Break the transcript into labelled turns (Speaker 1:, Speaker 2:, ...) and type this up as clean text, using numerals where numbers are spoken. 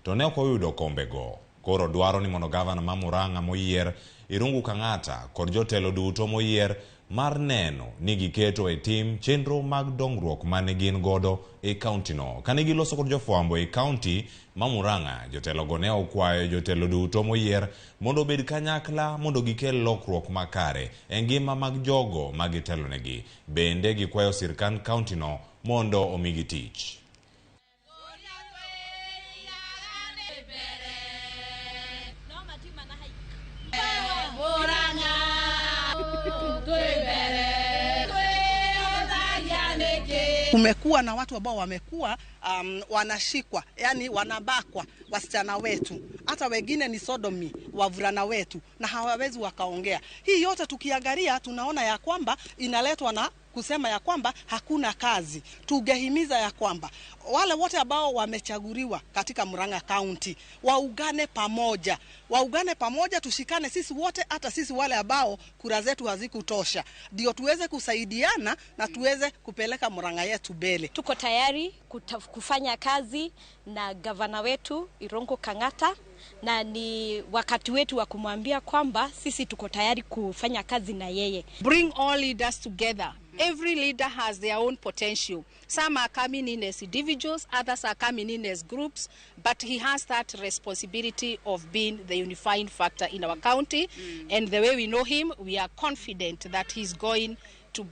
Speaker 1: To ne ok oyudo kombego. Koro dwaro ni mondo gavana ma Murang'a moyier Irungu Kang'ata kod jotelo duto moyier mar neno ni giketo e tim chenro mag dongruok mane gin godo e kauntino. Kane giloso kod jofwambo e kaunti ma Murang'a, jotelogo ne okwayo jotelo duto moyier mondo obed kanyakla mondo gikel lokruok makare e ngima mag jogo ma gitelonegi. Bende gikwayo sirkand kauntino mondo omigi tich.
Speaker 2: Kumekuwa na watu ambao wamekuwa wanashikwa, yani wanabakwa wasichana wetu, hata wengine ni sodomi wavulana wetu, na hawawezi wakaongea. Hii yote tukiangalia, tunaona ya kwamba inaletwa na kusema ya kwamba hakuna kazi. Tungehimiza ya kwamba wale wote ambao wamechaguliwa katika Murang'a County waungane pamoja, waungane pamoja, tushikane sisi wote, hata sisi wale ambao kura zetu hazikutosha, ndio tuweze kusaidiana na tuweze kupeleka Murang'a yetu mbele.
Speaker 3: Tuko tayari kufanya kazi na gavana wetu Irungu Kang'ata, na ni wakati wetu wa kumwambia kwamba sisi tuko tayari kufanya kazi na yeye.
Speaker 4: Bring all leaders together. Every leader has their own potential. Some are coming in as individuals, others are coming in as groups, but he has that responsibility of being the unifying factor in our county. And the way we know him, we are confident that he's going